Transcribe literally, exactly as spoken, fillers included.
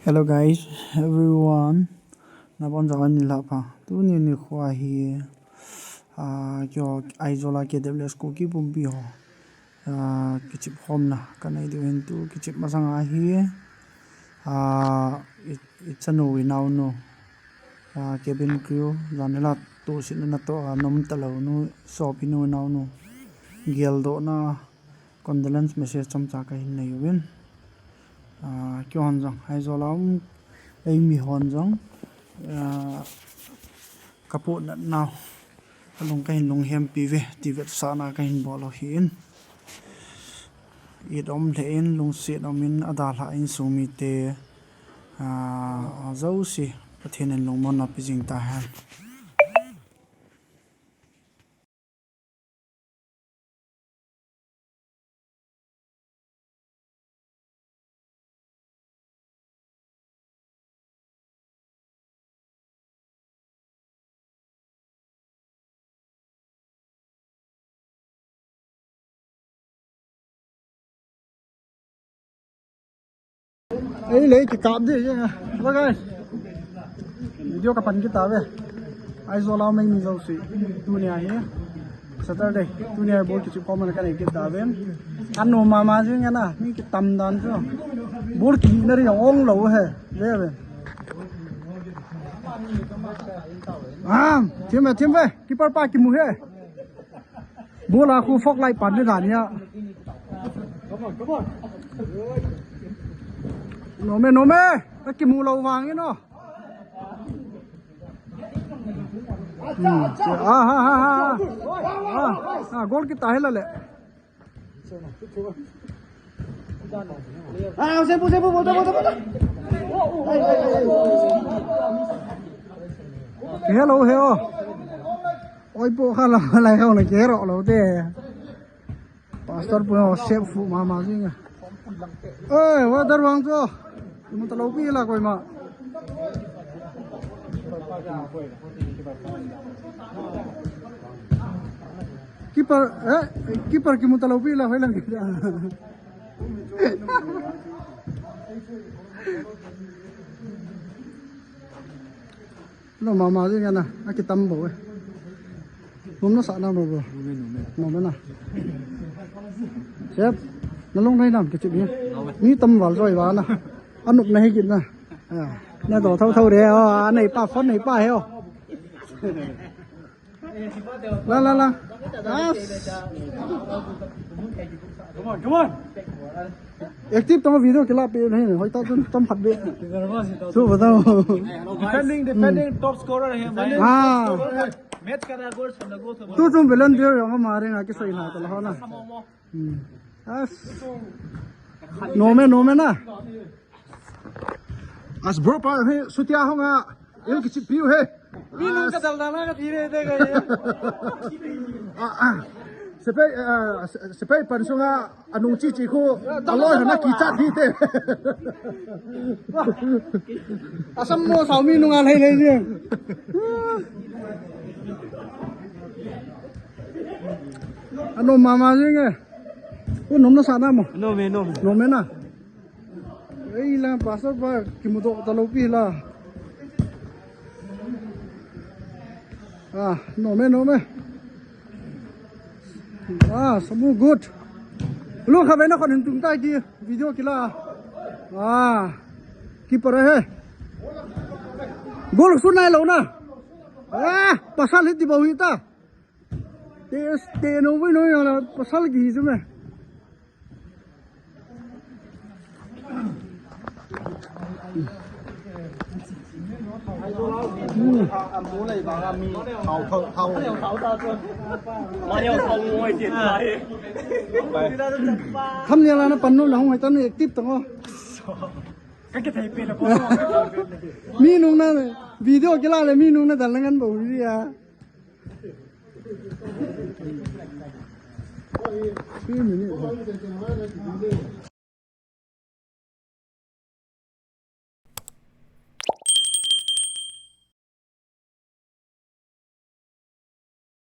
Hello guys, everyone. Nabonchauvin nilhah pha. Tuni nikho hi, ah, keiho Aizawl a K W S Kuki pumpi ho, ah, kichep khomna kanei diu ahin, tu kichep masanga hi, ah, i, ichanu inaonu, ah, cabin crew, jan nilhah tohsetna natoh a, nom talou nu, sopinu inaonu, geldohna, condolence message chomcha kahin nei uvin. Ah, keihon jong, Aizawl a um, eimi hon jong, ah, kapohnat nau, alung kahin lunghempi uve, ti vetsahna kahin bol u ahin. It um lheh in, lungset um in, adalhah insung mite, ah, ajouse, Pathen in lungmonna pejing tahen. Ei, lei kikap ding jeng a. Hello guys. Video kapan kit tauve. Aizawl a um eimi jouse. Tunia hi Saturday. Tunia ball kichep khomna kanei kit tauve. Anom mama jeng ana. Mi kitam dan chu. Ball kihina ding jong onglou ahi. Ve ve. Ah, thim ve, thim ve. Keeper pa kimu ahi. Ball a khu fog light pan ding dan ahi. Nom e, nom e. Akimu lou vangin o. Hmm. Ah, ha, ha, ha. Ah, ah, goal kita hi la le. Ah, se pu, se pu, bol ta, bol ta, bol ta. Hello, hello. Oi, pu kha la, la, hello, le, hello, lo te. Pastor pu ho sep fu mama jing a. Oi, water vang chu. Kimu talou pi la koima. Keeper, eh, keeper kimu talou pi la hoi lang. Lo mama jing ana, akitam bou e. Nom nasah nam lo bro. Nom e, nom e. Nom e na. Sep, nalung nai nam kichep ni. Mi tam val joi va na. Anop na hi kit na. Ah, nadoh thou thou de o, anei pa phone nei pa he o. La, la, la. Yes. Come on, come on. Active tong video kila pe nahi, hoi ta chun tam phat be. Chu ba tao. Defending, defending top scorer hai. Ah. Match ka record sum na go. Tu chun volunteer jong ama ring a kisei na ta la ho na. Hmm. Yes. Nom e, nom e na. As bro pa he, sutia hong a, el kichep piu he. Mi nung ka dal dal na ka thi re te ka ye. Ah, ah. Sepai, ah, se-, sepai pan sunga, anung chi chi khu, aloi hana kichat hi te. Asam mo sao mi nung a lei lei jing. Anom mama jing e. U nom nasah nam o. Nom e, nom. Nom e na. Ei la, pastor pa, kimudoh talou pi la. Ah, nom e, nom e. Ah, samu good. Lu kha ve na khon hin tung tai ki video kila. Ah, keeper he. Goal sun nai lou na. Ah, pasal hit di bou hi ta. Te, te no vui no ya la, pasal ki hi chu me. Tham nia la na pan nu la hung hai tan active tang o. Mi nung na video kila le mi nung na dal na ngan bou hi a.